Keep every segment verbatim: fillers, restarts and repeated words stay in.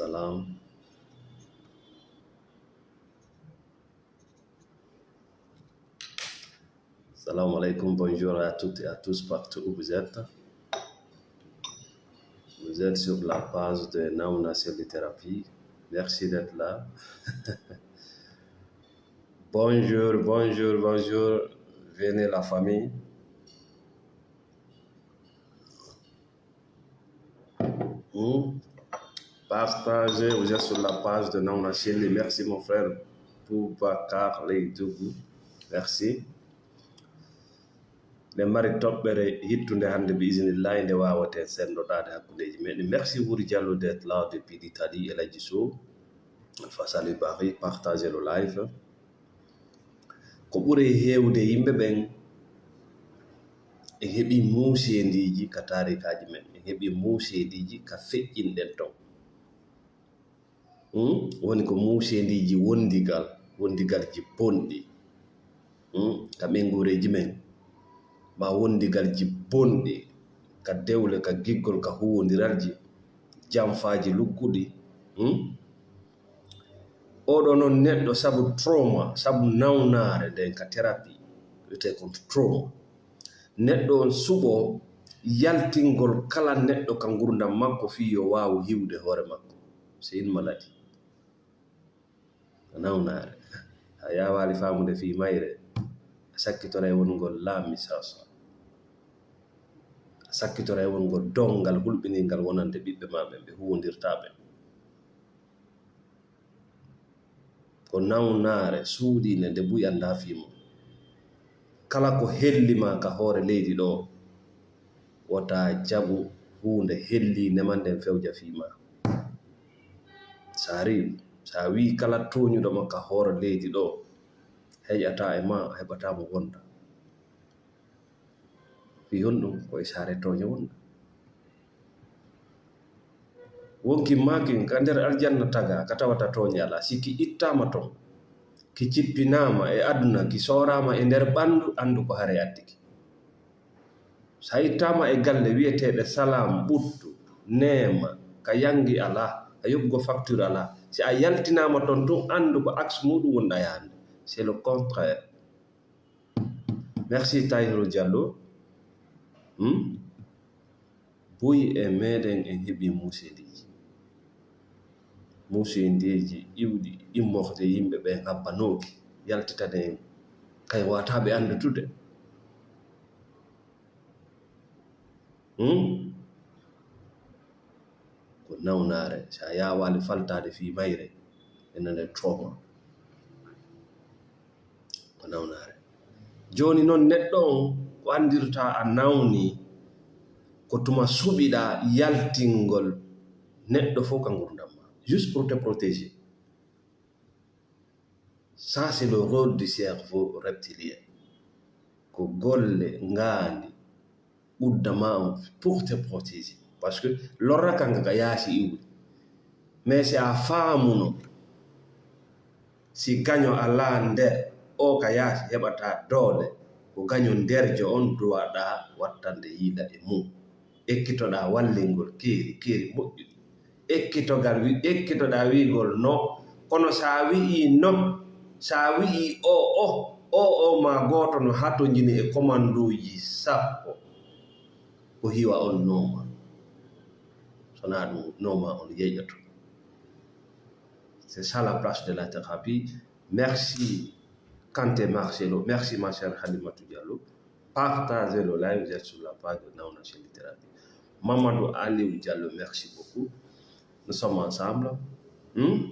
Salam. Salam alaikum, bonjour à toutes et à tous, partout où vous êtes. Vous êtes sur la page de Nauna Cellithérapie. Merci d'être là. Bonjour, bonjour, bonjour. Venez la famille. Hmm? Partagez, vous êtes sur la page de Nauna Chelli. Merci mon frère Boubacar Leydougou. Merci. Nde mari toɓɓere hittunde hannde bi isnillahi nde waawaten senndoɗaade hakkundeeji meɗen. Merci Wuri Diallo d'être là depuis l'Italie, El Hadji Sow. Alpha Sali Bari, partagez le live. Ko ɓuri heewde yimɓe ɓen en heɓi muuseendiiji ka taarikaaji men, en heɓi muuseendiiji ka feƴƴinɗen ton. Hmm? Woni ko muuseendiiji wondigal, wondigalji bonɗi. Hmm? Ka ɓeynguureeji men, ma wondigalji bonɗi ka dewle, ka giggol, ka huuwondiralji, jamfaaji lugguɗi. Hmm? Oɗo noon neɗɗo sabu trauma, sabu nawnaare nden ka thérapie, wiyetee kon trauma. Neɗɗo on suɓo yaltingol kala neɗɗo ka ngurdam makko fii yo waawu hiwde hoore makko. C'est une maladie. Ko nawnaare. A yaawaali faamude fii mayre, a sakkitoray wonugol laami sasa. A sakkitoray wonugol donngal hulɓiniingal wonande ɓiɓɓe maa ɓen ɓe huwondirtaa ɓen. Ko nawnaare suuɗiinde nde buy anndaa fii mum. Kala ko helli ma ka hoore leydi ɗoo, wota jaɓu huunde helliinde ma nden fewja fii ma. Sa rii, sa wii kala tooñuɗo ma ka hoore leydi ɗoo, heƴataa e ma, a heɓataa mo wonda. Fii honɗum? Ko e saare tooñe wonɗa. Wonki maakin ka nder aljanna tagaa, ka tawata tooñe alaa. Si ki ittaama ton, ki cippinaama e aduna, ki sooraama e nder ɓanndu, anndu ko hare addi ki. Sa ittaama e galle wi'eteeɗe salaam, ɓuttu, neema, ka yangi alaa, a yoɓugo facture alaa. Si a yaltinaama ton tun, anndu ko axe muɗum wonɗa yaande. C'est le contraire. Merci Tahirou Diallo. Hmm? Buy e meɗen en heɓi muusendiiji. Muusendiiji iwɗi immorde yimɓe ɓen habbanooki. Yaltitane en. Kay wata ɓe anndutude. Hmm? Ko nawnaare. Si a yaawaali faltaade fii mayre, ɓe nane trauma. Ko nawnaare. Jooni non neɗɗo on, ko anndirta a nawni, ko tuma suɓiɗa yaltingol neɗɗo fof ka ngurdam ma. Juste pour te protéger. Ça, c'est le rôle du cerveau reptilien. Ko golle ngaandi ɓudda ma on pour te protéger. Parce que lorra kan ka yaasi iwri. Mais si a faamuno, si gaño alaa nder, o ka yaasi heɓata doole, ko gaño nderjo on duwaɗa wattande yiila e mum. Ekkitoɗa wallingol keeri, keeri moƴƴuɗi. Ekkitogal wi-, ekkitoɗa wiigol no, kono sa wi'i no, sa wi'i o, o, o, o ma gooto no hatonjini e komanduuji sappo, ko hiwa on nooma. So na ɗum nooma on yeƴoto. C'est ça la place de la thérapie. Merci, Kanté Marcelo. Merci, ma chère Halimatou Diallo. Partagez le live, vous êtes sur la page de Nauna Cellithérapie. Mamadou Aliou Diallo, merci beaucoup. Nous sommes ensemble. Hmm?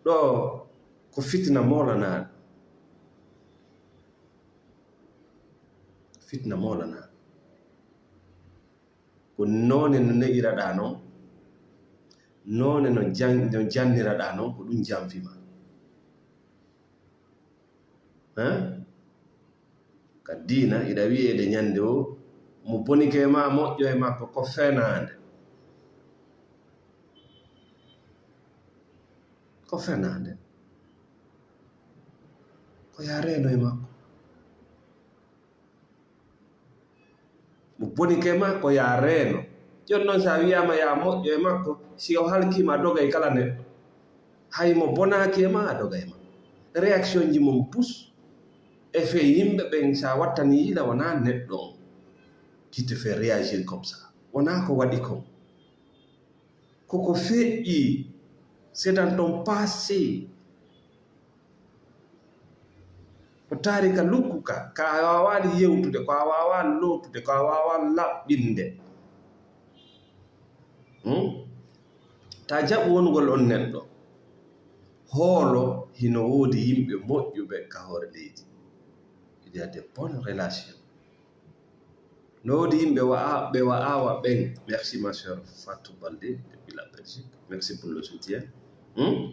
Ɗo ko fitina moolanaɗo. Fitina moolanaɗo. Ko noone no ne'iraɗaa non, noone no jan-, no janniraɗaa non, ko ɗum janfi ma. Hein? Ka diina, iɗa wi'eede ñande o, mo bonike ma, moƴƴo e makko, ko fenaande. Ko fenaande. Ko yaa reeno e makko. Mo bonike ma, ko yaa reeno. Jooni noon, so a wiyaama yaa moƴƴo e makko, si o halkiima, a dogay kala neɗɗo. Hay mo bonaaki e ma, a dogay ma. Réaction ji mum pus. E fait, yimɓe ɓen, so a wattanii yila, wonaa neɗɗo on qui te fait réagir comme ça. Wonaa ko waɗi kon. Koko feƴƴi, c'est dans ton passé. Ko taarika lugguka, ka a waawaali yewtude, ko a waawaa lootude, ko a waawaa laɓɓinde. Hmm? Ta jaɓu wonugol on neɗɗo. Hoolo, hino woodi yimɓe moƴƴuɓe ka hoore leydi. Il y a des bonnes relations. No woodi yimɓe wa'a-, ɓe wa'awa ɓen. Merci, ma sœur Fatou Baldé, depuis la Belgique. Merci pour le soutien. Hmm?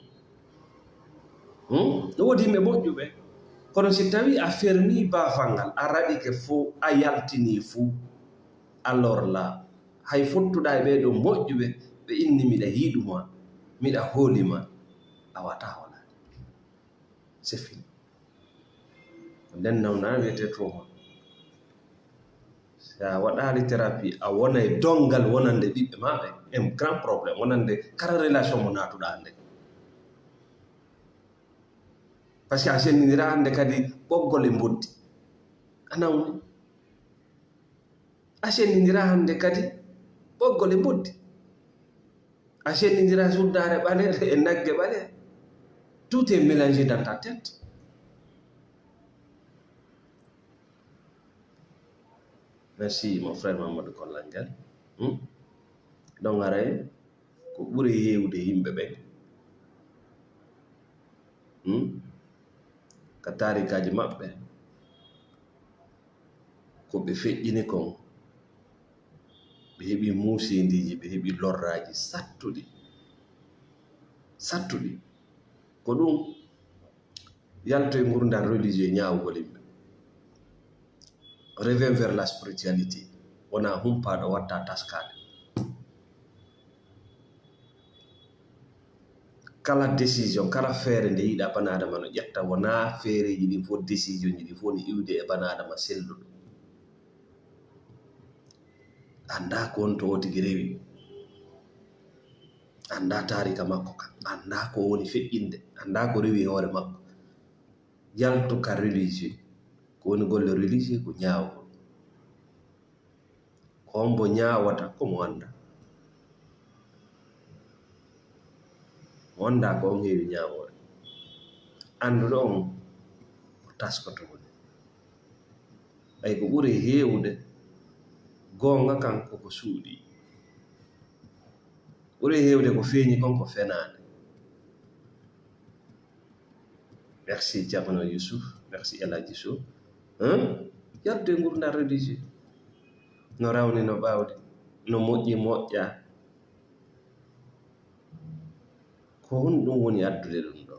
Hmm? No woodi yimɓe moƴƴuɓe. Kono si tawi a fermi baafal ngal, a raɗike fuu, a yaltini fuu, alors là, hay fottuɗaa e ɓee ɗoo moƴƴuɓe, ɓe inni miɗa yiɗu ma, miɗa hooli ma, a wata hoolaade. C'est fini. Ko nden nawna wiyetee trauma. Si a waɗaali thérapie, a wona e donngal wonande ɓiɓɓe maa ɓe, un grand problème, wonande kala relation mo naatuɗaa nde. Parce que a senndindiraa hannde kadi ɓoggol e mboddi. A nawni. A senndindiraa hannde kadi ɓoggol e mboddi. A senndindiraa suddaare ɓaleere e nagge ɓaleere. Tout est mélangé dans ta tête. Merci, mon frère Mamadou Kollangel. Hmm? Donc, aray, ko ɓuri heewde yimɓe ɓen, hmm, ka taarikaaji maɓɓe, ko ɓe feƴƴini kon, ɓe heɓi muusindiiji, ɓe heɓi lorraaji sattuɗi, sattuɗi. Ko ɗum yalto e ngurndan religieux ñaawugol yimɓe. Revient vers la spiritualité. Wona humpaaɗo watta taskaade. Kala décision, kala feere nde yiɗa bana adama no ƴetta, wona feereeji ɗin fof, décision ji ɗin fof ne iwde e bana adama selluɗo. Anndaa ko woni to o tigi rewi. Anndaa taarika makko kan. Anndaa ko woni feƴƴinde. Anndaa ko rewi e hoore makko. Yaltu ka religieux. Ko woni golle religieux ko ñaawgol. Ko on mbo ñaawata ko mo anndaa. Mo anndaa ko on heewi ñaawoore. Annduɗo on ko taskoto woni. Ɓay ko ɓuri heewde, goonga kan koko suuɗii. Ɓuri heewde ko feeñi kon ko fenaande. Merci, Ceerno Yusuf. Merci, El Hadji Sow. Hein? Yaltu e ngurndan religieux. No rawni, no ɓaawdi, no moƴƴi, moƴƴaa. Ko honɗum woni addude ɗum ɗo?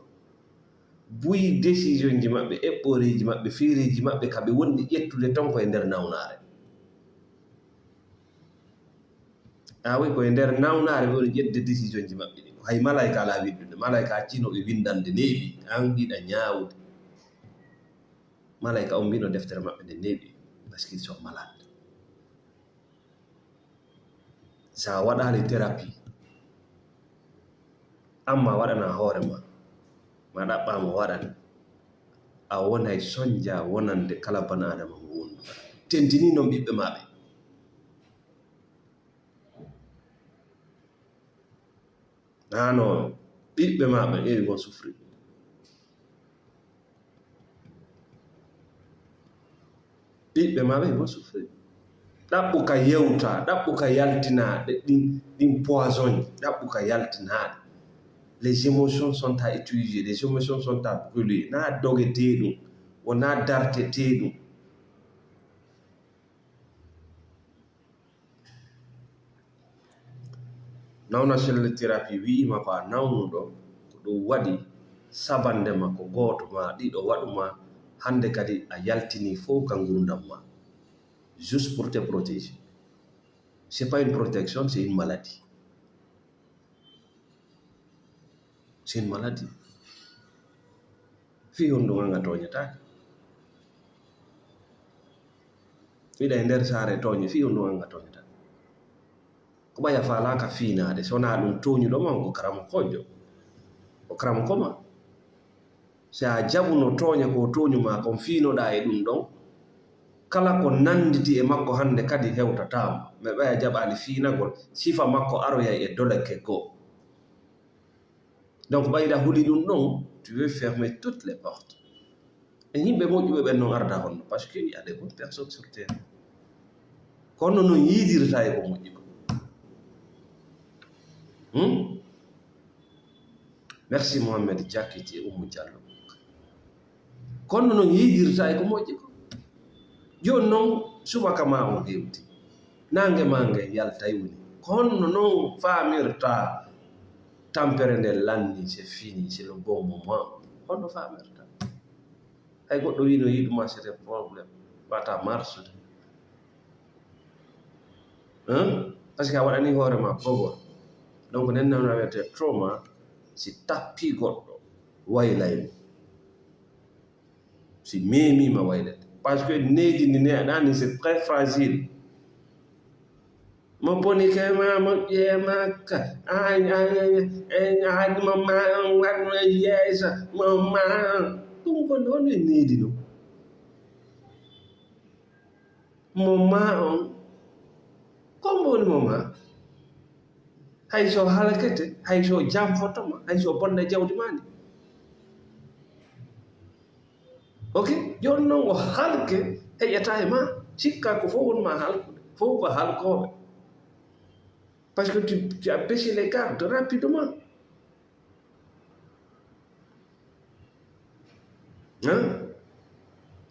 Buy décision ji maɓɓe, eɓɓooreeji maɓɓe, feereeji maɓɓe, ka ɓe wondi ƴettude ton ko e nder nawnaare. A wi ko e nder nawnaare ɓe woni ƴettude décision ji maɓɓe ɗin. Hay malayka alaa winndude. Malayka accino ɓe winndande neeɓi. An hiɗa ñaawude. Malayka on mbino deftere maɓɓe nde neeɓi. Parce qu'ils sont malades. Sa waɗaali thérapie, amma waɗana hoore ma, ma ɗaɓɓa mo waɗan, a wonay sonja wonande kala bana adama mo wonduɗa. Tentini noon ɓiɓɓe maɓɓe. Nano ɓiɓɓe maɓɓe, ils vont souffrir. Ɓiɓɓe maɓɓe, ils vont souffrir. Ɗaɓɓu ka yewta, ɗaɓɓu ka yaltina, ɗe-, ɗin, ɗin poison, ɗaɓɓu ka yaltinaaɗe. Les émotions sont à utiliser, les émotions sont à brûler. Na dogetee ɗum, wona dartetee ɗum. Nawna selle thérapie wi'ima ko a nawnuɗo, ko ɗum waɗi sabande ma ko gooto ma ɗiɗo waɗuma, hannde kadi a yaltini fof ka ngurdam ma. Juste pour te protéger. C'est pas une protection, c'est une maladie. C'est une maladie. Fii honɗum an a tooñataake? Miɗa e nder saare tooñe, fii honɗum an a tooñataake? Ko ɓaya faalaaka fiinaade, so wonaa ɗum tooñuɗo ma on ko karamokoojo, ko karamoko ma. Si a jaɓuno tooña ko tooñu ma kon, fiinoɗaa e ɗum ɗon, kala ko nannditi e makko hannde kadi hewtataa ma. Mais ɓaya jaɓaali fiinagol, sifa makko aroyay e doleke goo. Donc, ɓay hiɗa huli ɗum ɗon, tu veux fermer toutes les portes. E yimɓe moƴƴuɓe ɓen non arda honno, parce que il y a des bonnes personnes sur terre. Ko honno non yiidirta e ko moƴƴi ko? Hmm? Merci Mohamed Diakité e Oumou Diallo. Ko honno non yiidirta e ko moƴƴi ko? Jooni non, subaka ma on hewti, naange ma nge yaltay woni. Ko honno non faamirta tampere nde lanni, c'est fini, c'est le bon moment? Honno faamirta? Hay goɗɗo wiino yiɗuma, c'est un problème. Wata marsude. Hein? Parce que a waɗani hoore ma bogol. Donc, nen non wiyete trauma, si tappi goɗɗo, waylay mo. Si memiima waylete. Parce que neydi ndi neeɗa ndi, c'est très fragile. Mo boni ke ma, moƴƴi e makka. Ay, ay, ay, ay, mo ma on waɗno yeeso, mo ma on. Ɗum ko noon e neydi ɗum. Mo ma on. Ko mbo woni mo ma? Hay so halkete, hay so janfoto ma, hay so bonne jawdi ma ndi. Ok? Jooni non o halke, heƴata e ma. Sikka ko fof won ma halkude. Fof ko halkooɓe. Parce que tu, tu as baissé les gardes rapidement. Hein?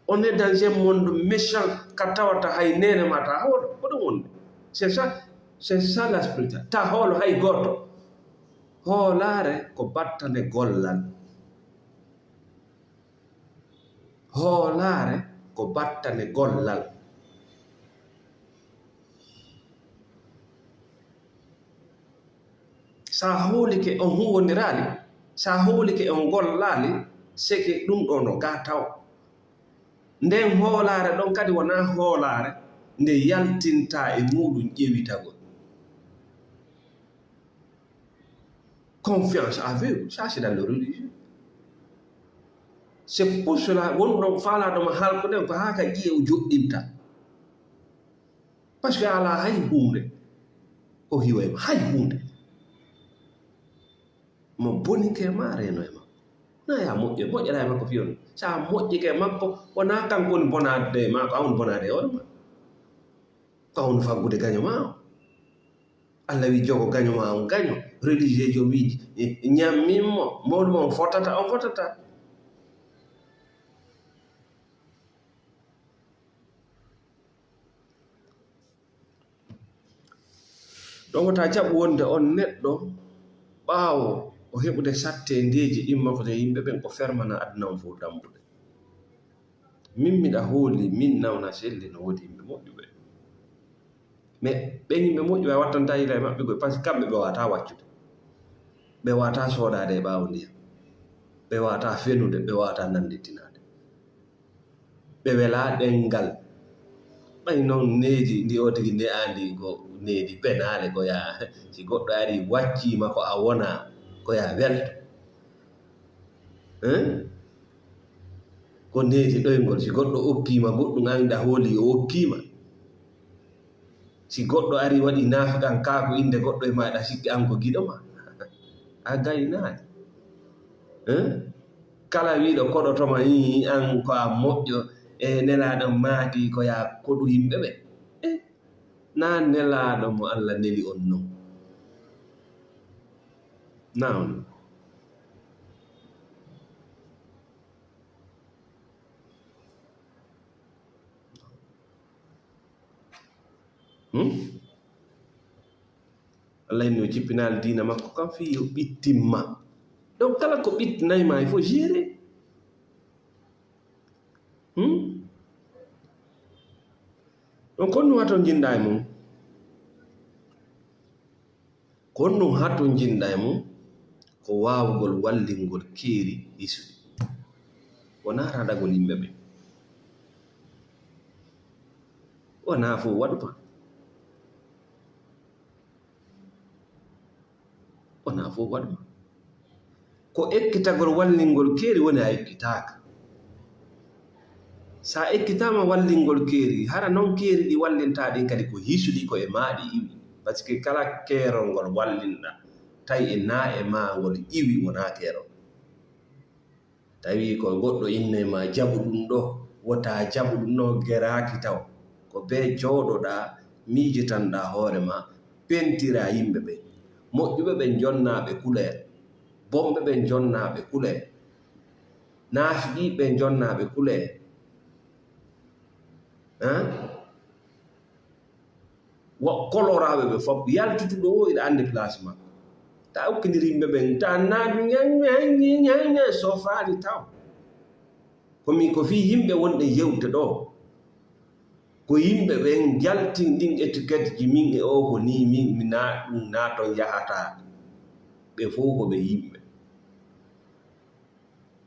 On est dans un monde méchant, ka tawata hay neene ma ta hoolo, ko ɗum woni. C'est ça, c'est ça la spiritualité. Ta hoolo hay gooto. Hoolaare ko battane gollal. Hoolaare ko battane gollal. Sa hoolike on huwondiraali, sa hoolike on gollaali, seke ɗum ɗo no gaa taw. Nden hoolaare ɗon kadi wonaa hoolaare nde yaltinta e muuɗum ƴeewitagol. Confiance aveugle, ça c'est dans le religieux. C'est pour cela, wonɗo faalaaɗo ma halkude ko haa ka ƴiye o joɗɗinta. Parce que alaa hay huunde ko hiwa e ma, hay huunde. Mo bonike ma, reeno e ma. Na ya moƴƴe, moƴƴata e makko fiyon. Sa moƴƴike e makko, wonaa kanko woni bonaade e ma, ko a woni bonaade e hoore ma. Ko a woni faggude gaño ma o. Allah wi jogo gaño ma on gaño. Religieux jo wi, e, ñammin mo, mawɗo ma on fotata, on fotata. Ɗon wota jaɓu wonde on neɗɗo, ɓaawo o heɓude satteendeeji immorde e yimɓe ɓen, o fermana aduna on fof dambuɗe. Min miɗa hooli, min nawna selli no woodi yimɓe moƴƴuɓe. Mais ɓen yimɓe moƴƴuɓe a wattanta yila e maɓɓe koy, parce que kamɓe ɓe wata waccude. Ɓe wata soodaade e ɓaawo ndiyam. Ɓe wata fenude, ɓe wata nannditinaade. Ɓe welaa ɗenngal. Ɓay noon needi ndi o tigi ne'aa ndi ko needi penaale, ko yaa, si goɗɗo ari wacciima ko a wonaa, ko yaa welto. Hein? Ko needi ɗoyngol, si goɗɗo okkiima goɗɗum, an da hooli o okkiima. Si goɗɗo ari waɗi naafiqankaaku innde goɗɗo e maaɗa, sikki an ko giɗo ma. A gaynaaki. Hein? Kala wiiɗo koɗoto ma, ii, an ko a moƴƴo, e Nelaaɗo maaki ko yaa koɗu yimɓe ɓe. Eh, naa Nelaaɗo mo Allah neli on non. Naa on. Hmm? Allah inni o jippinaali diina makko kan fii yo ɓittin ma. Donc, kala ko ɓittinay ma, il faut gérer. Hmm? Donc, kon no wato jinɗa e mum. Ko honɗum hatonjinɗa e mum? Ko waawugol wallingol keeri hisuɗi. Wonaa raɗagol yimɓe ɓen. Wonaa fof waɗu ma. Wonaa fof waɗu. Ko ekkitagol wallingol keeri woni a ekkitaaka. So a ekkitaama wallingol keeri, hara noon keeri ɗi wallintaa ɗin kadi ko hisuɗi, ko e maa ɗi iwi. Parce que kala keerol ngol wallinɗaa, tawi e naa e maa ngol iwi, wonaa keerol. Tawi ko goɗɗo inne ma jaɓu ɗum ɗo, wota jaɓu ɗum ɗo, geraaki taw. Ko bee jooɗoɗaa, miijitanɗaa hoore ma, pentiraa yimɓe ɓe. Moƴƴuɓe ɓe njonnaaɓe kuleer, bonɓe ɓe njonnaaɓe kuleer, naafiqiiɓe ɓe njonnaaɓe kuleer. Hein? Wa koloraaɓe ɓe fof, yaltutuɗo o, iɗa anndi place makko. Ta ukkiniri yimɓe ɓen, ta naaju ñaññaññi ñañña sofaali taw. Ko mi, ko fii yimɓe wonɓe yewte ɗo. Ko yimɓe ɓen jaltin ɗin étiquette ji, min e o ko nii, min mi na ɗum na ton yahata. Ɓe fof ko ɓe yimɓe.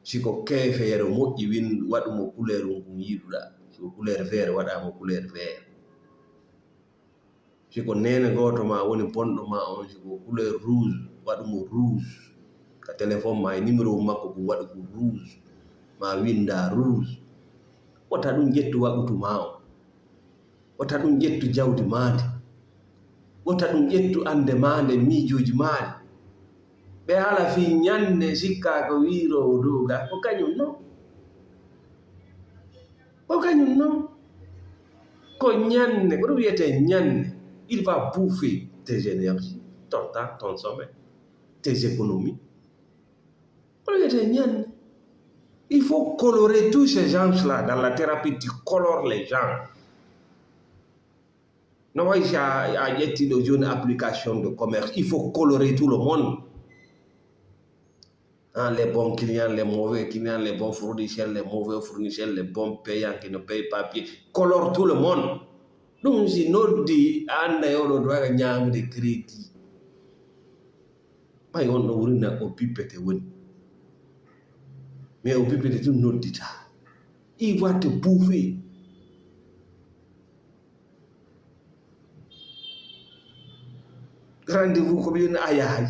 Si ko keefeero moƴƴi, win-, waɗu mo couleur ngun yiɗuɗaa. Si ko couleur vert, waɗaa mo couleur vert. Si ko neene gooto ma woni bonɗo ma on, si ko couleur rouge, waɗu mo rouge. Ka téléphone ma e numéro makko ngun, waɗu ko rouge. Ma winnda rouge. Wota ɗum ƴettu waqutu ma on. Wota ɗum ƴettu jawdi maa ndi. Wota ɗum ƴettu annde maa nde, miijooji maa ɗi. Ɓe ala fii ñande sikkaa ko wiiroowo dow ga, ko kañum non. Ko kañum non. Ko ñande, ko ɗum wiyetee ñande. Il va bouffer tes énergies, ton temps, ton sommeil, tes économies. Ko ɗum wiyetee ñande. Il faut colorer tous ces gens-là dans la thérapie, tu colores les gens. No wayi si a, a ƴetti ɗo jooni application de commerce, il faut colorer tout le monde. Hein, les bons clients, les mauvais clients, les bons fournisseurs, les mauvais fournisseurs, les bons payants qui ne payent pas bien. Colore tout le monde. Ɗum si noddi, a annday oɗo ɗo waɗa ñaamde crédit. Ɓay on ɗo wurina o bippete woni. Mais o bippete tun noddita. Il va te bouffer. Rendez-vous ko ɓe yoni a yahay.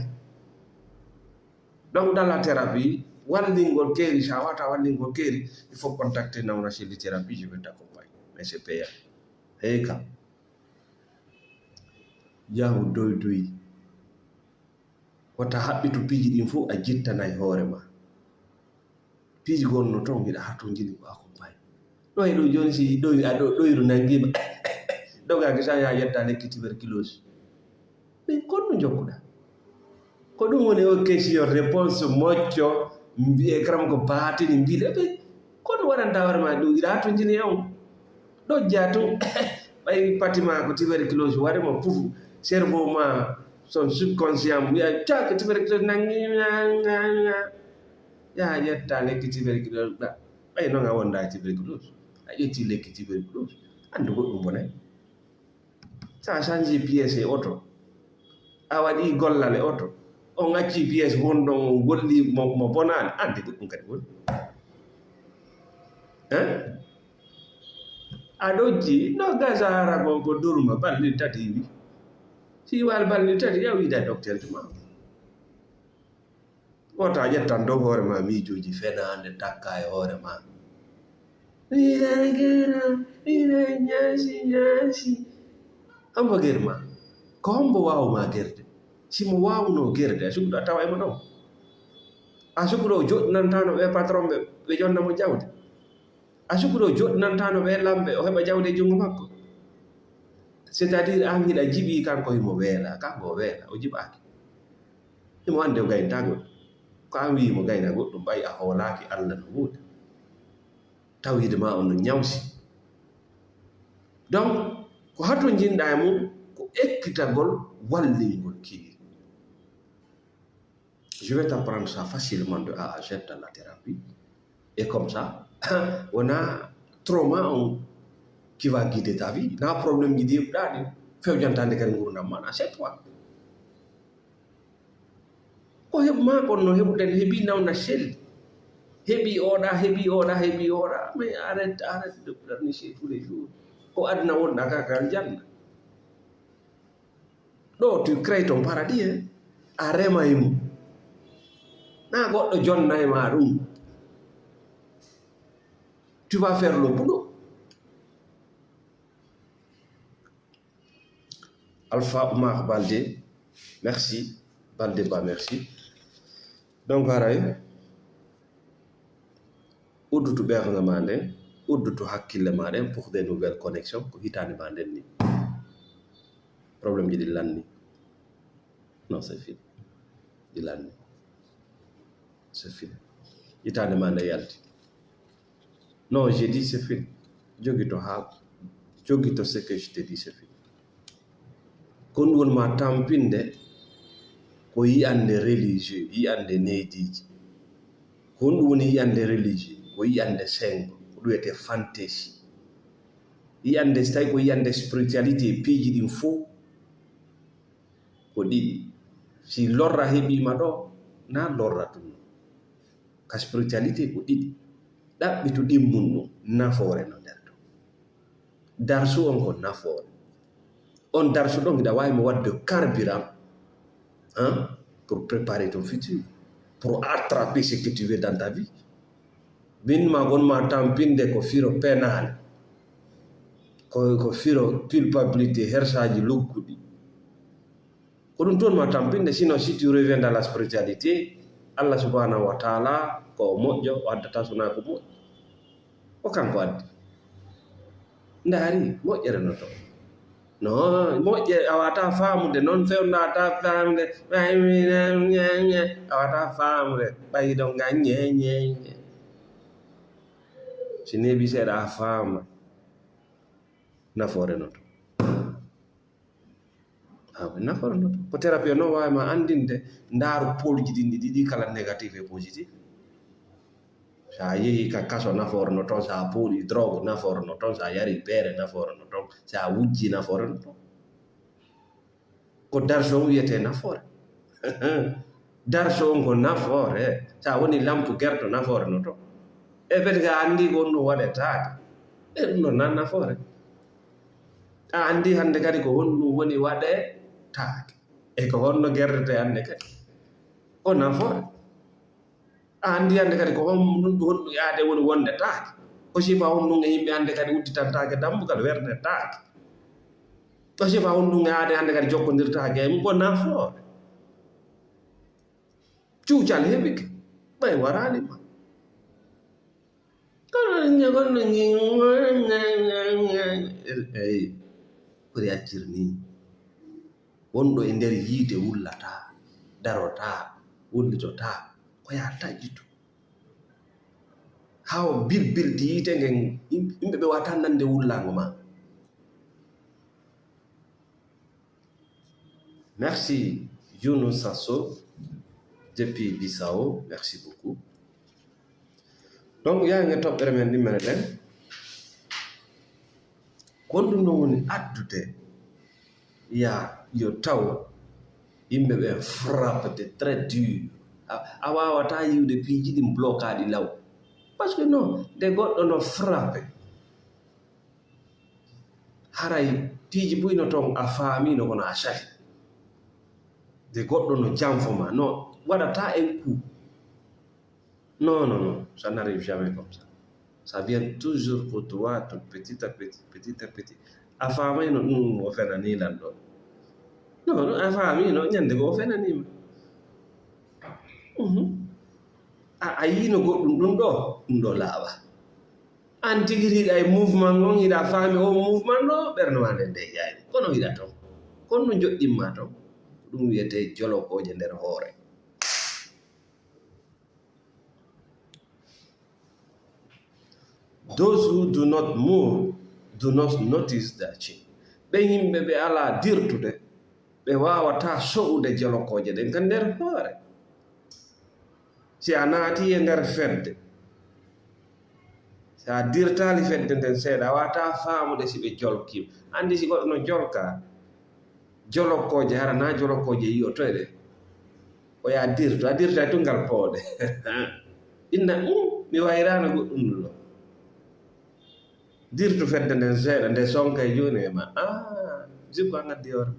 Donc, dans la thérapie, wallingol keeri, si a wata wallingol keeri, il faut contacter Nawna Selli Thérapie, je vais t'accompagner. Mais c'est payant. Hey, kam. Yahu doy doy. Wata haɓɓitu piiji ɗin fof, a jittanay hoore ma. Piiji gonno toon, hiɗa hatonjini ko accompagne. Ɗo e ɗo jooni, si ɗoy-, a ɗo-, ɗoyru nanngii ma, dogaaki sa yaha yetta lekki tuberculose. Mais kon no jokkuɗaa? Ko ɗum woni o question réponse moƴƴo, mbiye karam ko baatini mbiɗa ɓe. Kon waɗanta hoore ma ɗum, hiɗa hatonjini e on. Ɗo jaa tun, ɓay pati ma ko tuberculose, waɗi mo puuf, cerveau ma, son subconscient, wiya, cak, tuberculose nangi, nga, nga, nga. Yaha ƴetta lekki tuberculose, ɗa. Ɓay non a wonda e tuberculose. A ƴetti lekki tuberculose. Anndu goɗɗum bonay. Sa change pièce e oto. A waɗi gollal e oto. On acci pièce wonɗon, on golli mo, mo bonaani. Anndi goɗɗum kadi woni. Hein? A ɗojji, no gasa hara ko, ko durma, balɗe tati wi. Si wal balɗe tati, yaw yiida docteur ma. Wota ƴettan dow hoore ma miijooji fenaande takka e hoore ma. Ina gera, ina ñaasi, ñaasi. Hombo germa? Ko hombo waawu ma gerde? Si mo waawuno gerde, a sukuɗo a tawa e mo ɗon. A sukuɗo o joɗɗinantano ɓe patron ɓe, ɓe jonna mo jawdi. A sukuɗo o joɗɗinantano ɓe lamɓe, o heɓa jawdi e junngo makko. C'est-à-dire, an hiɗa jiɓi kanko himo weela, kanko o weela, o jiɓaaki. Himo anndi o gaynta goɗɗum. Ko an wi'i mo gayna goɗɗum, ɓay a hoolaaki Allah no woodi. Tawhiide ma on no ñawsi. Donc, ko hatonjinɗa e mum, ko ekkitagol wallingol keeri. Je vais t'apprendre ça facilement de A à Z dans la thérapie. Et comme ça, wona trauma on qui va guider ta vie. Na problème ji ɗi heɓuɗa ɗin fewjantande kadi ngurdam ma, c'est toi. Ko heɓu ma kon no heɓu tan, heɓi nawna sel. Heɓi oɗa, heɓi oɗa, heɓi oɗa. Mais arrête, arrête de pleurnicher tous les jours. Ko aduna wonɗa ka, ka aljanna. Ɗo, tu crées ton paradis, hein. a rema e mum. Na goɗɗo jonna e ma ɗum. Tu vas faire le boulot. Alpha Oumar Baldé, merci. Baldé Ba, merci. Donc, haray, uddutu ɓernde ma nden, uddutu hakkille ma ɗen pour des nouvelles connexions, ko hitaande ma nden ni. Problème ji ɗi lanni. Non, c'est fini. Ɗi lanni. C'est fini. Hitaande ma nde yalti. Non, j'ai dit c'est fini. Jogito haa, jogito ce que je te dis, c'est fini. Ko ɗum woni ma tampinde ko yiyannde religieux, yiyannde nehdiiji. Ko ɗum woni yiyannde religieux, ko yiyannde senngo, ko ɗum wiyetee fantaisie. Yiyannde, so tawi ko yiyannde spiritualité e piiji ɗin fof, ko ɗiɗi. Si lorra heɓiima ɗo, na lorra tun. Ka spiritualité ko ɗiɗi. Ɗaɓɓitu ɗimmun ɗum, nafoore no nder ton. Darsu on ko nafoore. On darsu ɗon hiɗa waawi mo waɗde carburant, hein, pour préparer ton futur, pour attraper ce que tu veux dans ta vie. Min ma gon ma tampinde ko firo pénal, ko, ko firo culpabilité, hersaaji lugguɗi. Ko ɗum toon ma tampinde, sinon si tu reviens dans la spiritualité, Allah subhanahu wa ta'ala ko o moƴƴo, o addata so na ko moƴƴo. Ko kanko addi. Ndaari, moƴƴere no to. No, moƴƴere a wata faamude, noon fewnata faamude. A wata faamude, ɓay ɗon ga ñeñeñe. Si neeɓi seeɗa a faama, nafoore no to. Ah, nafoore no to. Ko thérapie noon waawi ma anndinde, ndaaru polji ɗin ɗi ɗiɗi kala négatif et positif. So a yehi ka kaso, nafoore no toon. So a puuɗi drogue, nafoore no toon. So a yari beere, nafoore no toon. So a wujji, nafoore no toon. Ko darso on wiyetee nafoore. Darso on ko nafoore. So a woni lampu gerto, nafoore no toon. E feti ka anndi ko on ɗum waɗetaake. E ɗum ɗon nan nafoore. A anndi hannde kadi ko honɗum woni waɗetaake. E ko honno gerretee hannde kadi. Ko nafoore. A anndi hannde kadi ko hon-, honɗum e aade woni wondetaake. Ko sifa honɗum e yimɓe hannde kadi udditantaake dambugal, wernetaake. Ko sifa honɗum e aade hannde kadi jokkondirtaake e mum, ko nafoore. Cuucal heɓike, ɓay waraali ma. Kono, kono, eyi, foti accir ni. Wonɗo e nder yiite wullataa, darotaa, wullitotaa, ko yaa taƴito. Haa o bilbilti yiite ngen, yim-, yimɓe ɓe wata nande wullaango ma. Merci, Younoussa Sow, depuis Bissau. Merci beaucoup. Donc, yaa nge toɓɓere men ɗimmere ɗen. Ko honɗum ɗon woni addude, yaa, yo taw yimɓe ɓe frappe de très dur. A, a waawataa yiwde piiji ɗin blokaaɗi law. Parce que non, nde goɗɗo no frappe, haray piiji buy no toon a faamiino kono a sahi. Nde goɗɗo no janfo ma, no waɗata en coup. Non, non, non, ça n'arrive jamais comme ça. Ça vient toujours pour toi, tout petit à petit, petit à petit. A faamay no ɗum o fenani lan ɗo. Non, non, a faami no ñande ko o fenani ma. Mhm. A, a yiino goɗɗum ɗum ɗo, ɗum ɗo laaɓa. An tigi tigi ay mouvement ngon hiɗa faami o mouvement ɗo, ɓernde ma nde nde jaari. Kono hiɗa ton. Kono no joɗɗimma ton. Ɗum wiyete jolokooje nder hoore. Those who do not move do not notice the change. Ɓe yimɓe ɓe alaa dirtude, ɓe waawataa so'ude jolokooje ɗen ka nder hoore. Si a naati e nder fedde, si a dirtaali fedde nden seeɗa, a waawataa faamude si ɓe jolkiima. Anndi si goɗɗo no jolka, jolokooje, hara na jolokooje yi'otoyɗe. O yaa dirto, a dirtay tun ngal pooɗe. Inna, "Um, mi wayraano goɗɗum ɗo." Dirtu fedde nden seeɗa, nde sonka e jooni e ma. Ah, jikku an addi hoore.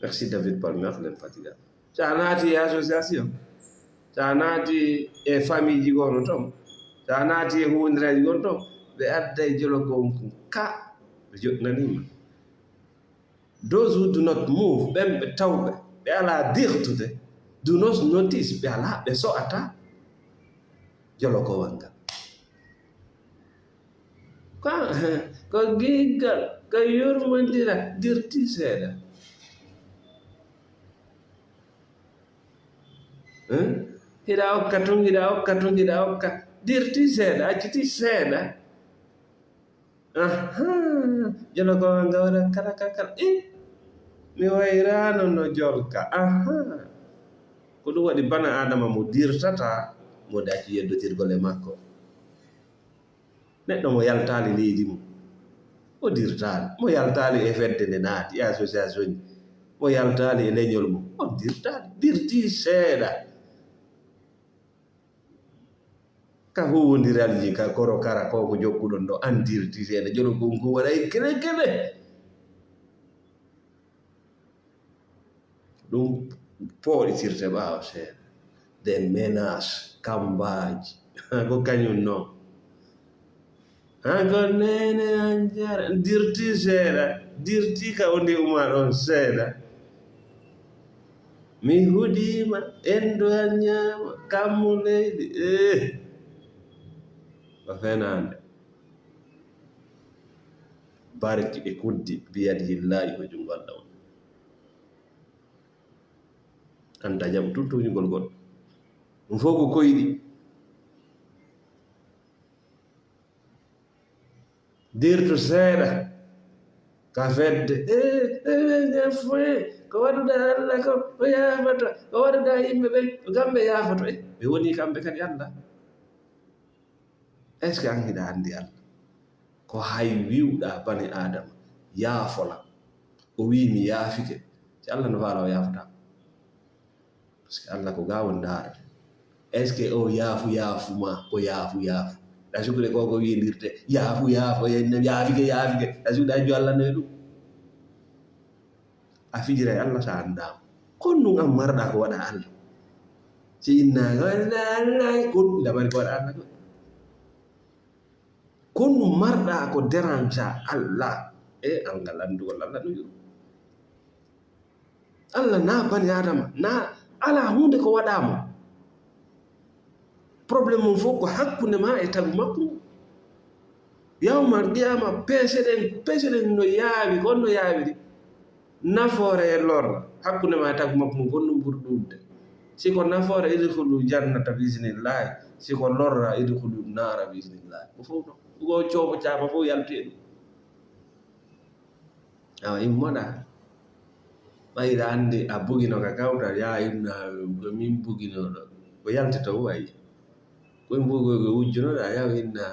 Merci David Palmer, l'infatigable. So a naati e association, so a naati e famille ji gono toon, so a naati e huwondiraaji gono toon, ɓe adda e jolo gonku ka ɓe joɗnaniima. Those who do not move, ɓen ɓe tawɓe, ɓe alaa dirtude, do not notice, ɓe alaa, ɓe so'ata jolo gowal ngal. Ko, ko giggal, ko yurmondira, dirti seeɗa. Eh? Hiɗa okka tun, hiɗa okka tun, hiɗa okka. Dirti seeɗa, acciti seeɗa. Aha, jolo ko nga waɗa kala, kala, kala. Eh, mi wayraano no jolka. Aha. Ko ɗum waɗi bana Adama mo dirtata, mo dacci yeddotirgol e makko. Neɗɗo mo yaltaali leydi mum, o dirtaali. Mo yaltaali e fedde nde naati, e association ji, mo yaltaali e leñol mum, on dirtaali. Dirti seeɗa. Ka huwondiralji, ka koro kara ko ko jokkuɗon ɗo, an dirti seeɗa. Jolo gonku waɗay kele kele. Ɗum pooɗitirte ɓaawo seeɗa. Des menaces, kambaaji. Ko kañum non. Haa ko neene an jara. Dirti seeɗa. Dirti ka woni Umar on seeɗa. Mi huɗiima, endu an ñaama, kammu leydi. Eh. Ko fenaande. Barki e kuddi biyadihi laahi ko junngo Allah woni. Anta jaɓu tun tuñugol goɗɗo. Ɗum fof ko koyɗi. Dirtu seeɗa ka fedde. Eh, eh, eh, eh, foye. Ko waɗuɗa Allah ko, ko yaafata. Ko waɗuɗa yimɓe ɓe, ko kamɓe yaafoto. Eh, ɓe woni kamɓe kadi Allah. Est-ce que an hiɗa anndi Allah? Ko hay wi'uɗa bani Aadama, yaafola. O wi'i, "Mi yaafike." Si Allah no faala, o yaafataa. Parce que Allah ko gaawo ndaara. Est-ce que o yaafu, yaafu ma, ko yaafu, yaafu? Ɗa sikkude ko ko wi'indirte, yaafu, yaafu, o yaafike, yaafike. Ɗa sikkude a jo Allah no e ɗum. A fijiray Allah so a anndaama. Kon ɗum an marɗa ko waɗa Allah. Si inna ko waɗa Allah, kon ɗum ɗa mari ko waɗa Allah ko. Kon ɗum marɗa ko dérange Allah. E an ngal anndugol Allah no yuru. Allah na bani Adama, na ala huunde ko waɗa mo. Problème mum fof ko hakkunde ma e tagu makko ngu. Yawmal qiyama, peese ɗen, peese ɗen no yaawi, ko no yaawiri. Nafoore e lorra, hakkunde ma e tagu makko ngu, ko ɗum ɓuri ɗuuɗde. Si ko nafoore, idkhulu jannata bi iznillahi. Si ko lorra, idkhulu naara bi iznillahi. Ko fof ɗon. Ko coobo caaba fof yalti e ɗum. Awa, immoɗa. Ɓay hiɗa anndi a bugino ka kawtal, yaa inna ko min buginoɗo. Ko yalti to wayi. Ko min bugoy ko wujjunoɗa, yaa inna.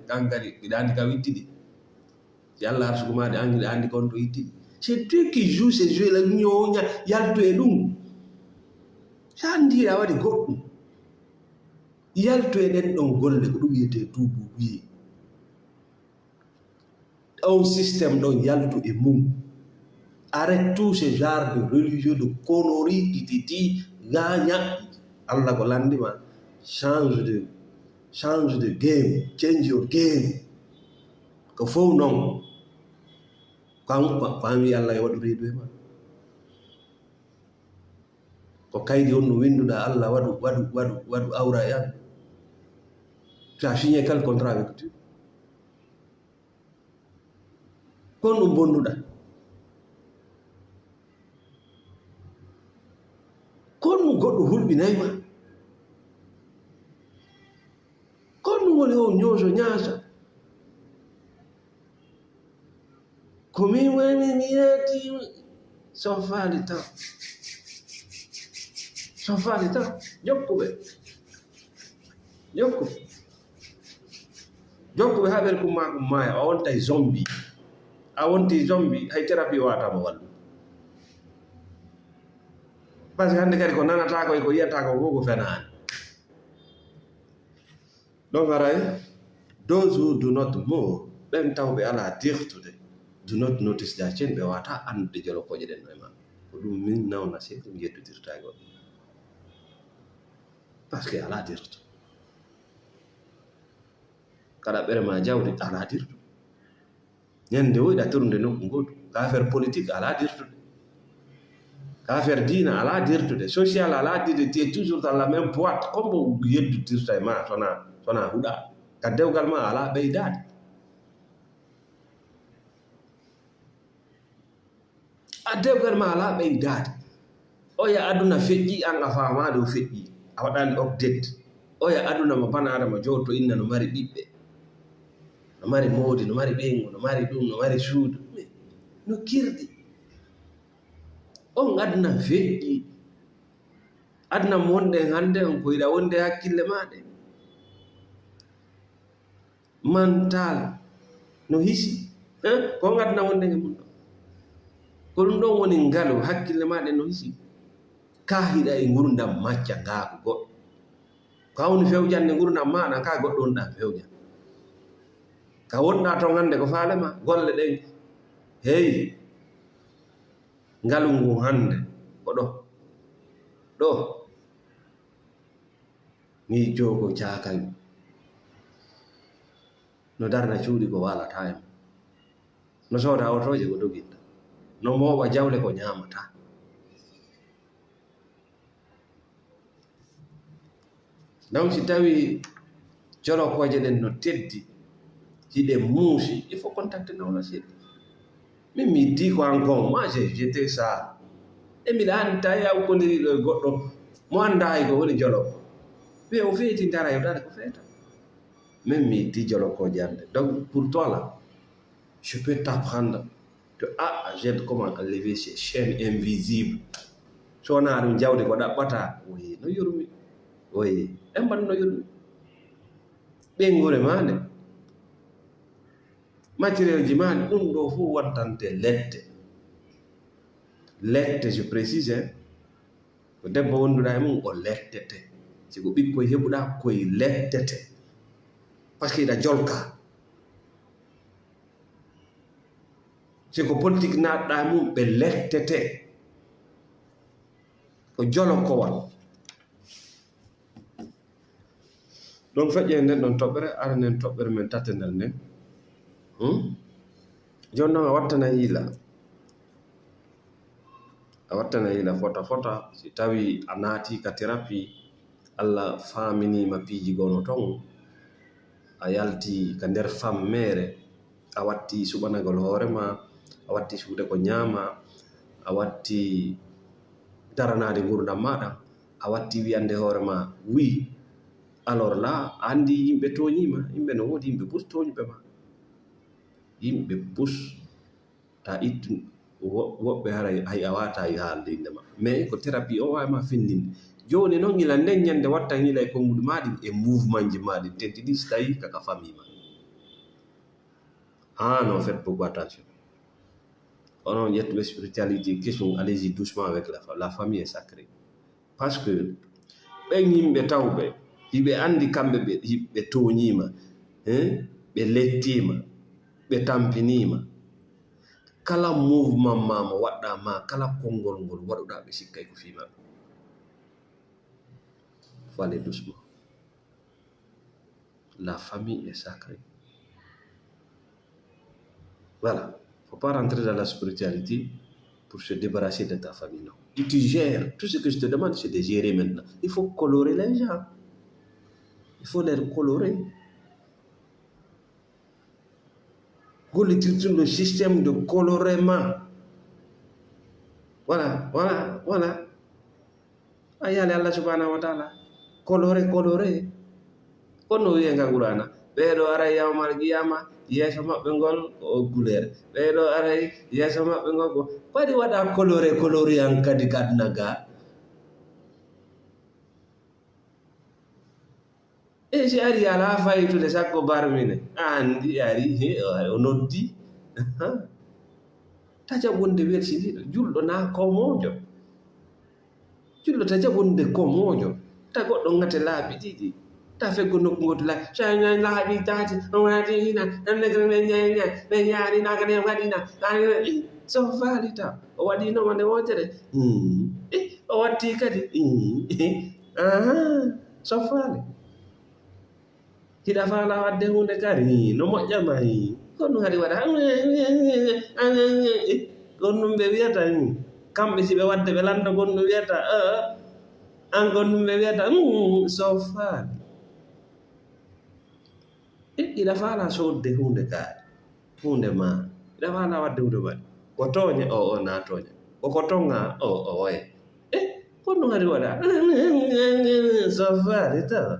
Kan kadi, hiɗa anndi ka witti ɗi. Si Allah arsuku ma ɗi, an hiɗa anndi kon to itti ɗi. C'est toi qui joue ces jeux-là, ñooña, yaltu e ɗum. Sa anndi a waɗi goɗɗum. Yaltu e ɗen ɗon golle, ko ɗum wiyetee tuubu wiye. On système ɗon, yaltu e mum. Arrête tout ce genre de religieux, de conneries, tititi, gaña. Allah ko lanndima, change de, change de game, change your game. Ko fow non. Ko an, ko an wi Allah e waɗu reedu e ma. Ko kaydi on no winnduɗaa Allah waɗu, waɗu, waɗu, waɗu awra e an. Tu as signé quel contrat avec Dieu? Kon ɗum bonnuɗaa. Kon ɗum goɗɗo hulɓinay ma. Kon ɗum woni o ñooso ñaasa. Ko min woni mi yaati so faali tan. So faali tan. Jokkuɓe. Jokku. Jokkuɓe haa ɓen kumma kumma a wontay zombi. A wonti zombi, hay terapi wata mo wallu. Parce que hannde kadi ko nanata ko e ko yiyata ko fof ko fenaani. Ɗon haray, those who do not move, ɓen tawɓe alaa dirtude. Do not notice that change, ɓe wata anndude jolokooje ɗen no e ma. Ko ɗum min nawna seeɗa mi yeddodirta e goɗɗo. Parce que alaa dirto. Kaɗa ɓere ma jawdi, alaa dirto. Ñande woyɗa turnde nokku gootu. Ka affaire politique, alaa dirtude. Ka affaire diina, alaa dirtude. Social, alaa dirtude. Tu es toujours dans la même boîte. Kombo yeddudirta e ma, sona, sona huɗa. Ka dewgal ma, alaa ɓeydaade. A dewgal ma alaa ɓeydaade. Oya aduna feƴƴi, an a faamaade o feƴƴi. A waɗaani update. Oya aduna mo bana adama jooto inna no mari ɓiɓɓe. No mari moodi, no mari ɓeyngu, no mari ɗum, no mari suudu. Mais no kirɗi. On aduna feƴƴi. Aduna mo wonɗen hannde on ko yiɗa wonde hakkille maa ɗe. Mental no hisi. Eh? Ko ngadna wonde e mum ɗo. Ko ɗum ɗon woni ngalu, hakkille maa ɗen no hisi. Ka hiɗa e ngurndam macca ngaaku goɗɗo. Ka woni fewjande ngurndam maaɗa, ka goɗɗo wonɗa fewjan. Ka wonɗa ton hannde ko faale ma, golle ɗen. Hey, ngalu ngu hannde ko ɗo. Ɗo. Mii joogo caakayu. No darna cuuɗi ko waalata e mum. No sooda otooje ko doginta. No mooɓa jawle ko ñaamata. Donc si tawi jolokooje ɗen no teddi, hiɗe muusi, il faut contacter nawla seeɗa. Min mi di ko an kon, moi j'ai jeté ça. E miɗa anndi tawi a ukkondirii ɗo e goɗɗo mo anndaa hay ko woni jolo. Wiya o feeti ndara yo dare ko feeta. Min mi di jolo ko jannde. Donc pour toi là, je peux t'apprendre de A à Z comment enlever ces chaînes invisibles. So wonaa ɗum jawdi ko ɗaɓɓata. Oui, no yurmi. Oui, en mbaɗ no yurmi. Ɓeynguure maa nde. Matériel ji maa ɗum ɗo fof wontante lette. Lette, je précise, hein. Ko debbo wonduɗa e mum, o lettete. Si ko ɓikkoy heɓuɗa, koy lettete. Parce que iɗa jolka. Si ko politique naatɗa e mum, ɓe lettete. Ko jolokowal. Donc feƴƴen nden ɗon toɓɓere, ara nden toɓɓere men tatendal nden. Hmm? Jooni noon a wattana yiila. A wattana yiila fota fota, si tawi a naati ka terapi, Allah faaminima piiji gono ton, a yalti ka nder fammeere, a watti suɓanagol hoore ma, a watti suude ko ñaama, a watti daranaade ngurdam maɗa, a watti wiyande hoore ma oui. Alors là, a anndi yimɓe tooñiima, yimɓe no woodi, yimɓe bus tooñuɓe ma. Yimɓe bus, ta ittu, wo-, woɓɓe haray hay a waata haalde innde ma. Mais ko thérapie o waawi ma findinde. Jooni noon, gila nden ñande watta gila e konnguɗi ma ɗin e mouvement ji ma ɗin, tenti ɗi si tawi kaka famille ma. Ah non, faites beaucoup attention. Onon ƴettuɓe spiritualité kesum, allez-y doucement avec la fa-, la famille est sacrée. Parce que ɓen yimɓe tawɓe, hiɓe anndi kamɓe ɓe, hiɓe tooñiima, hein? Ɓe lettiima, ɓe tampiniima. Kala mouvement ma mo waɗɗa ma, kala konngol ngol waɗuɗa, ɓe sikkay ko fii maɓɓe. Faut aller doucement. La famille est sacrée. Voilà. Faut pas rentrer dans la spiritualité pour se débarrasser de ta famille, non. Et tu gères. Tout ce que je te demande, c'est de gérer maintenant. Il faut colorer les gens. Il faut les colorer. Gollitirtun le système de colorement. Voilà, voilà, voilà. A yaali Allah subhanahu wa taala. Coloré, coloré. Kono wiye nga Qur'ana. Ɓeeɗo aray yawmal qiyama, yeeso maɓɓe ngol ko o couleur. Ɓeeɗo aray yeeso maɓɓe ngol ko. Kadi waɗa coloré, coloré an kadi kadna ga. E si ari alaa faytude sakko barmine, a anndi ari, he, o noddi. Taƴa wonde welsindiiɗo, julɗo na komoojo. Julɗo taƴa wonde komoojo, ta goɗɗo ŋate laabi ɗiɗi, Ta feggo nokku ngotu la, shañañ lahaɓi tati, o waɗi ina, annegre ne ñaña, ne yaari nagane waɗina, so faalita, o waɗi no wande wotere. Hmm. Eh, o watti kadi. Hmm. Eh, aha, so faali. Hiɗa faala wadde hunde kadi, no moƴƴa ma. Ko ɗum haɗi waɗa. Eh, ko ɗum ɓe wiyata. Kamɓe si ɓe wadde ɓe landa ko ɗum wiyata. Eh, an ko ɗum ɓe wiyata. Hmm, so faali. Eh, hiɗa faala sodde hunde kadi. Hunde ma. Hiɗa faala wadde hunde ma. Ko tooñe o, o na tooña. Ko ko tonga o, o oye. Eh, ko ɗum haɗi waɗa. So faali tawa.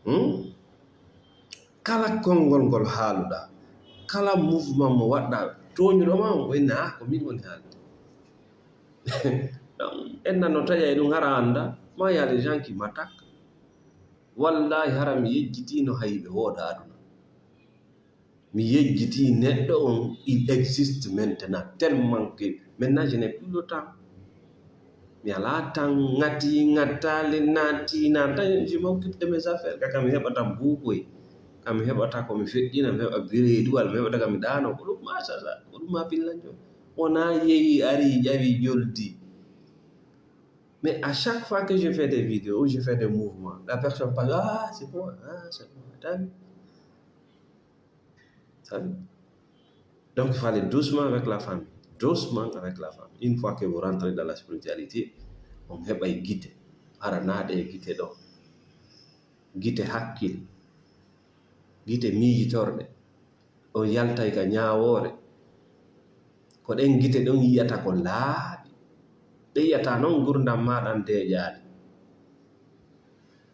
Hmm? Kala konngol ngol haaluɗa, kala mouvement mo waɗɗa, tooñuɗo ma on, o inna, "Ah, ko min woni haalde." Ɗum, en nano taƴa e ɗum hara annda, moi, il y a des gens qui m'attaquent. Wallahi, hara mi yejjitino hay ɓe wooda aduna. Mi yejjiti neɗɗo on, il existe maintenant, tellement que maintenant je n'ai plus le temps. Mi alaa tan, ŋati, ŋattaali, naati, naata, je m'occupe de mes affaires. Ka, ka mi heɓata buukoy, ka mi heɓata ko mi feƴƴina, mi heɓa bireeduwal, mi heɓata ka mi ɗaano, ko ɗum machallah, ko ɗum ma pillanjo. Wona yehi, ari, ƴawi, joldi. Mais à chaque fois que je fais des vidéos, je fais des mouvements, la personne parle, ah, c'est bon, ah, c'est bon, t'as vu? T'as vu? Donc, il faut aller doucement avec la famille. Doucement avec la famille. Une fois que vous rentrez dans la spiritualité, on heɓay gite. Hara naaɗe e gite ɗo. Gite hakkil. Gite miijitorɗe. On yaltay ka ñaawoore. Ko ɗen gite ɗon yi'ata ko laaɓi. Ɗe yi'ata non ngurndan maa ɗan deeƴaali.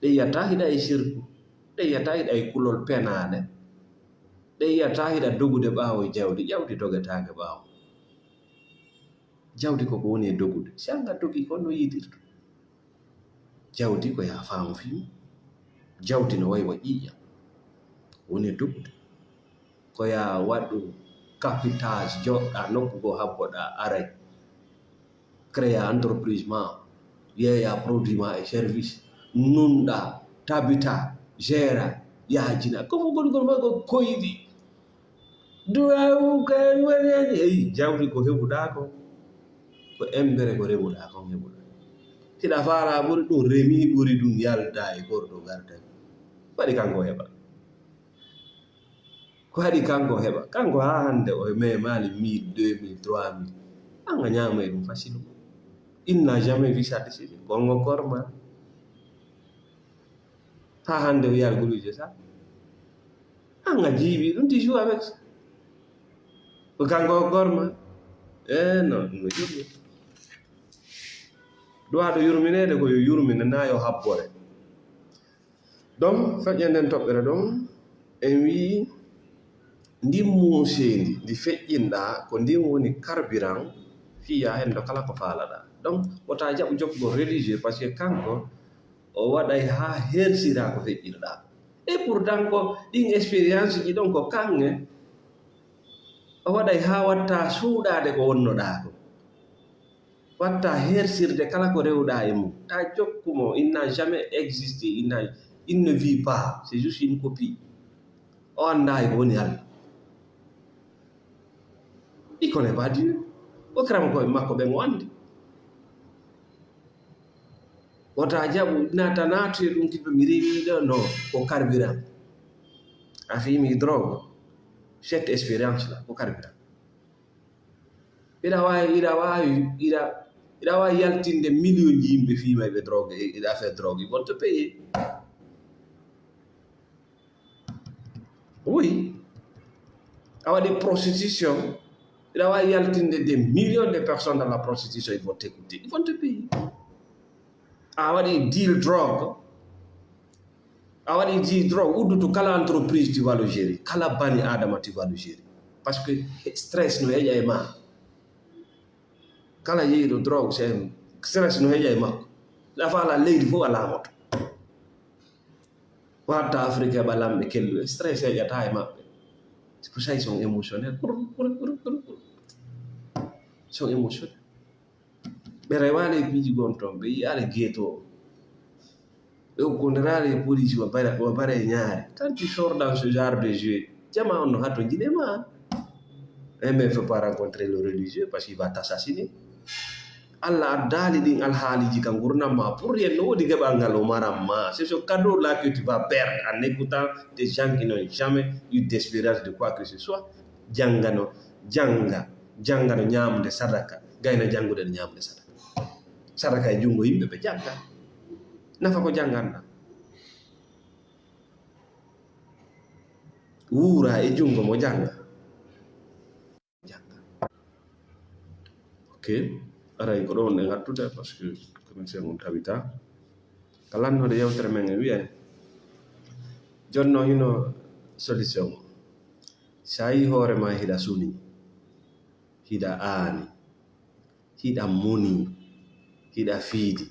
Ɗe yi'ata hiɗa e sirku. Ɗe yi'ata hiɗa e kulol penaale. Ɗe yi'ata hiɗa dogude ɓaawo e jawdi. Jawdi dogetaake ɓaawo. Jawdi ko ko woni e dogude. Si an a dogi ko no yiidirta. Jawdi ko yaa faamu fii mum. Jawdi no wayi wa ƴiiƴam. Ko woni e dogude. Ko yaa waɗu capitage, joɗɗa nokku goo, habboɗa, aray. Créa entreprise ma, yeeya produit ma e service, nunɗa, tabita, gera, yaajina. Ko fof goni goni fof ko koyɗi. Duwawu kay wonani. Eyi, jawdi ko heɓuɗa ko, ko embere ko remuɗa kon heɓuɗa. Hiɗa faala ɓuri ɗum remi, ɓuri ɗum yalda e gorɗo garda. Waɗi kanko heɓa. Ko haɗi kanko heɓa? Kanko haa hannde o memaali mille, deux mille, trois mille. An a ñaama e ɗum facile. Il n'a jamais vu ça de chez lui. Kongo korma. Haa hannde o yaha guluuje sa. An a jiiɓi ɗum, tu joues avec ça. Ko kanko o korma. Eh non, ɗum no yurmi. Duwaaɗo yurmineede ko yo yurmine, na yo habbore. Donc, feƴƴe nden toɓɓere ɗon, en wii, ndin muuseendi ndi feƴƴinɗaa, ko ndin woni carburant fii yaa heddo kala ko faalaɗaa. Donc, wota jaɓu jokkugol religieux, parce que kanko, o waɗay haa hersira ko feƴƴirɗaa. Et pourtant, ko ɗin expérience ji ɗon ko kaŋŋe, o waɗay haa watta suuɗaade ko wonnoɗaa ko. Watta hersirde kala ko rewɗaa e mum. Ta jokku mo, il n'a jamais existé, il n'a, il ne vit pas, c'est juste une copie. O anndaa e ko woni Alla. Il connaît pas Dieu. O karama ko e makko ɓen o anndi. Wota jaɓu, naata, naatu e ɗum kiɗɗo mi rewi ɗo, no, ko carburant. A fii mi drogue. Cette expérience là, ko carburant. Hiɗa waawi, hiɗa waawi, hiɗa, hiɗa waawi yaltinde million ji yimɓe fii may ɓe drogue, e, e affaire drogue, ils vont te payer. Oui. A waɗi prostitution, hiɗa waawi yaltinde des millions de personnes dans la prostitution, ils vont t'écouter, ils vont te payer. A waɗi deal drogue, a waɗi deal drogue, uddutu kala entreprise tu vas le gérer, kala bani Adama tu vas le gérer. Parce que stress no heƴa e ma. Kala yehiɗo drogue, c'est stress no heƴa e makko. La faala leydi fof a laamoto. Watta Afrique heɓa lamɓe kelluɓe, stress heƴata e maɓɓe. C'est pour ça ils sont émotionnels. Ils sont émotionnels. Ɓe rewaali e piiji gon toon, ɓe yiyaali geeto o. Ɓe okkondoraali e poliisi wa bare, wa bare e ñaari. Quand tu sors dans ce genre de jeu, jama on no hatto jine ma. Eh, mais faut pas rencontrer le religieux parce qu'il va t'assassiner. Allah addaali ɗin alhaaliiji ka ngurndan ma pour yen no woodi geɓal ngal o maran ma. C'est ce cadeau-là que tu vas perdre en écoutant des gens qui n'ont jamais eu d'expérience de quoi que ce soit. Jannga no, jannga, jannga no ñaamude sadaka, gayna janngude no ñaamude sadaka. Sadaka e junngo yimɓe ɓe jannga. Nafa ko jannganɗaa. Wuura e junngo mo jannga. Jannga. Ok. Aray ko ɗo wonɗen hattude, parce que connexion on tawitaa. Ka lannoode yewtere men e wiyay, jonno hino solution. Si a yii hoore ma hiɗa suni, hiɗa aani, hiɗa muni, hiɗa fiidi,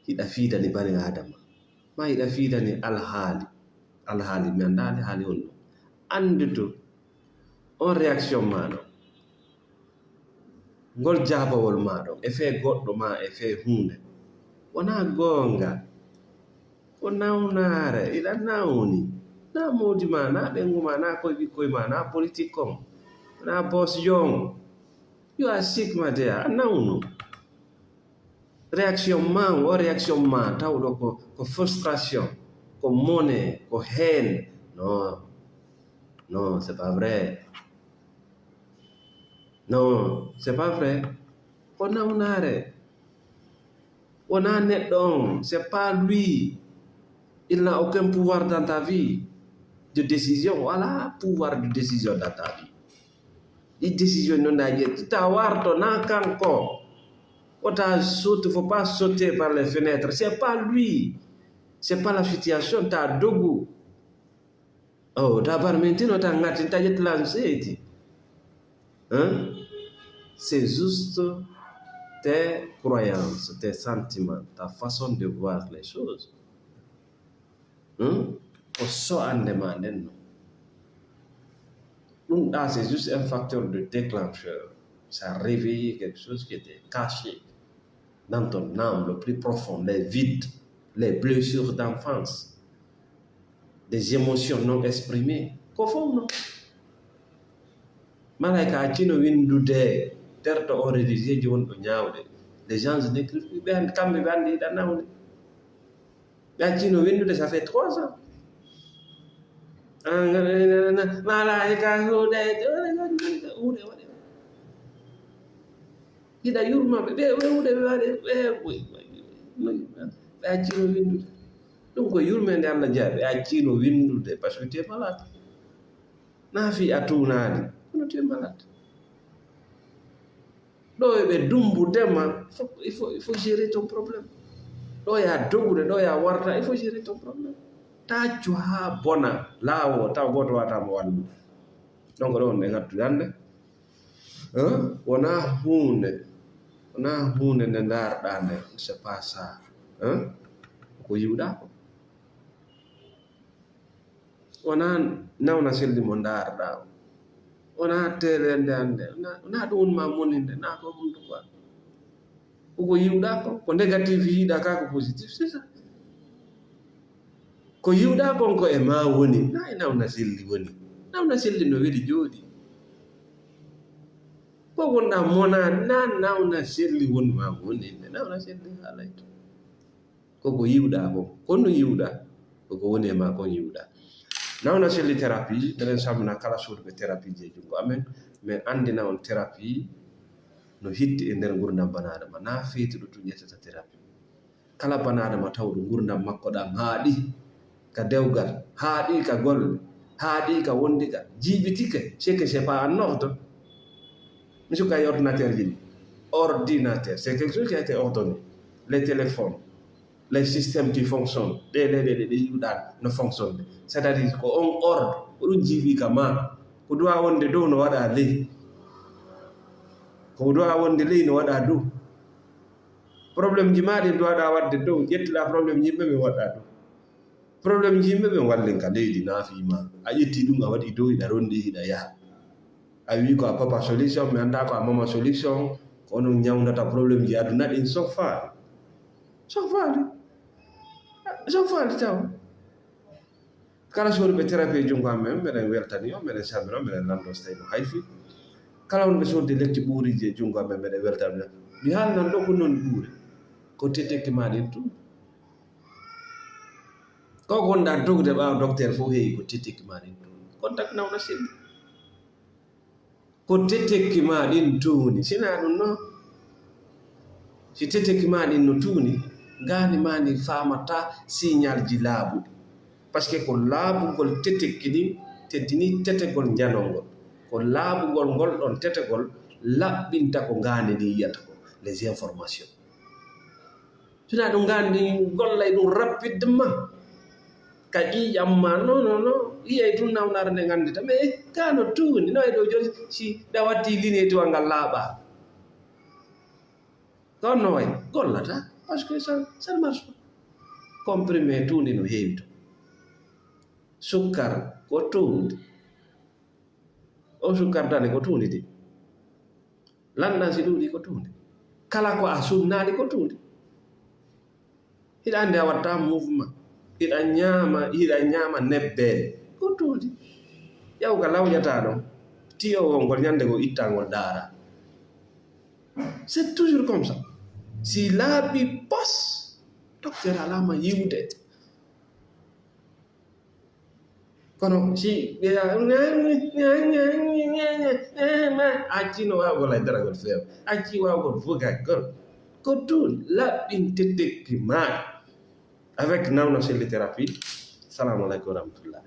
hiɗa fiidani bani Aadama, ma hiɗa fiidani alhaali, alhaali mi anndaa alhaali honno. Anndu to on réaction ma ɗon, ngol jaabawol ma ɗon, e fee goɗɗo ma, e fee huunde, wonaa goonga. Ko nawnaare, iɗa nawni. Naa moodi ma, naa ɓeyngu ma, naa koye ɓikkoy ma, naa politik on, naa boss jon. You are sick, my dear. A nawno. Réaction ma, o réaction ma, tawɗo ko, ko frustration, ko mone, ko haine. Non, non, c'est pas vrai. Non, c'est pas vrai. Ko nawnaare. Wonaa neɗɗo on, c'est pas lui. Il n'a aucun pouvoir dans ta vie de décision. Wala pouvoir de décision dans ta vie. Ɗi décision non a ƴetti. Ta warto na kanko. Wota saute, faut pas sauter par les fenêtres. C'est pas lui. C'est pas la situation. Ta dogu. Oh, ta barmintino, ta ŋattin, ta ƴetti lanseeti. Hein? C'est juste tes croyances, tes sentiments, ta façon de voir les choses. Hmm? Ko so'ande ma nden non. Ɗum ɗa, c'est juste un facteur de déclencheur. Ça a réveillé quelque chose qui était caché dans ton âme, le plus profond, les vides, les blessures d'enfance, des émotions non exprimées. Ko fof non. Malaika accino windude terto o rédigé ji wonɗo ñaawde. Les gens n'écrivent plus. Ɓe anndi, kamɓe ɓe anndi iɗa nawde. Ɓe accino windude, ça fait trois ans. Malaika huuɗe, huuɗe waɗe. Hiɗa yurma ɓe, ɓe, ɓe huuɗe ɓe waɗe, ɓe, ɓe, ɓe accino windude. Ɗum ko yurmeende Allah jeyaa, ɓe accino windude, parce que tu es malade. Na fi a tuunaani, kono tu es malade. Ɗo e ɓe dumbude ma, il faut, il faut, il faut gérer ton problème. Ɗo ya dogude, ɗo ya warta, il faut gérer ton problème. Ta accu haa bona laawo, taw gooto wata mo wallu. Donc ɗo on ɓe ngattu hannde. Hein? Wona huunde, wona huunde nde ndaarɗaa nde, c'est pas ça. Hein? Ko yiwɗaa ko. Wona nawna selli mo ndaarɗaa o. Wona teelende hannde. Wona, wona ɗum woni ma moninde, na ko ɗum to quoi. Ko ko yiwɗaa ko, ko négatif yiɗaa ka, ko positif, c'est ça. Ko yiwɗaa kon ko e ma woni, na e nawna selli woni. Nawna selli no weli jooɗi. Ko wonɗaa mona, na nawna selli woni ma woni, nawna selli haalay to. Ko ko yiwɗaa ko, kon no yiwɗaa, ko ko woni e ma kon yiwɗaa. Nawna selli thérapie, minen samna kala soduɓe thérapie je junngo amen, min anndina on thérapie no hitti e nder ngurdam banaa adama, na feeti ɗo tun ƴettata thérapie. Kala banaa adama tawɗo ngurdam makko ɗam haaɗi ka dewgal, haaɗi ka golle, haaɗi ka wondigal, jiiɓitike, c'est que c'est pas un ordre. Mi suka e ordinateur ji ɗi. Ordinateur, c'est quelque chose qui a été ordonné. Les téléphones, les systèmes qui fonctionnent, ɗe, ɗe, ɗe, ɗe, ɗe yiwɗaa no fonctionne. C'est-à-dire ko on ordre, ko ɗum jiiɓi ka ma. Ko duwa wonde dow no waɗa ley. Ko duwa wonde ley no waɗa dow. Problème ji ma ɗin duwaɗa waɗde dow, ƴettuɗa problème yimɓe ɓe waɗa dow. Problème ji yimɓe ɓen wallen ka leydi, na fii ma. A ƴetti ɗum, a waɗi dow, hiɗa rondi, hiɗa yaha. A wi ko a papa solution, mi annda ko a mama solution, Ko onon ñawndata problème ji aduna ɗin, so faali. So faali. So faali taw. Kala soduɓe thérapie e junngo amen, meɗen weltani on, meɗen salmina on, meɗen lanndo so tawi no hayfi. Kala wonɓe sodde lekki ɓuuriji e junngo amen, meɗen weltani on. Mi haalnan ɗo ko non ɓuuri. Ko tetekki ma ɗin tun. Ko gonɗa dogde ɓaawo docteur fof heewi ko tetekki ma ɗin tun. Contact nawna seɗɗa. Ko tetekki ma ɗin tuuni, sinaa ɗun non. Si tetekki ma ɗin no tuuni, ngaandi ma ndin faamataa signalji laaɓuɗi. Parce que ko laaɓugol tetekki ɗin teddini tetegol njanol ngol. Ko laaɓugol ngol ɗon tetegol laɓɓinta ko ngaandi ndin yi'ata kon, les informations. Sinaa ɗun ngaandi ndin gollay ɗun rapidement. Ka ƴiiƴan ma, non, non, non. Yi'ay tun nawnaare nden anndita. Mais ka no tuuni, no e ɗo jooni, si ɓe a wattii lineetuwal ngal laaɓaa. Ko on no wayi, gollataa. Parce que ça, ça ne marche pas. Comprimé tuundi no heewi ton. Sukkar ko tuundi. O sukkar tane ko tuundi de. Lanɗan si ɗuuɗi ko tuundi. Kala ko a sunnaali ko tuundi. Hiɗa anndi a watta mouvement. Hiɗa ñaama, hiɗa ñaama nebbeele. Ko tuundi. Ƴaw ka lawƴataa ɗon. Tiyo wongol ñannde goo ittaa ngol daara. C'est toujours comme ça. Si laaɓi pos, docteur alaa ma yiwde. Kono si accino waawgol hay daragol feewa, acci waawgol bugagol, ko tun laɓɓin tetekki ma. Avec Nawna Selli Thérapie. Salamu aleykum wa rahmatullah.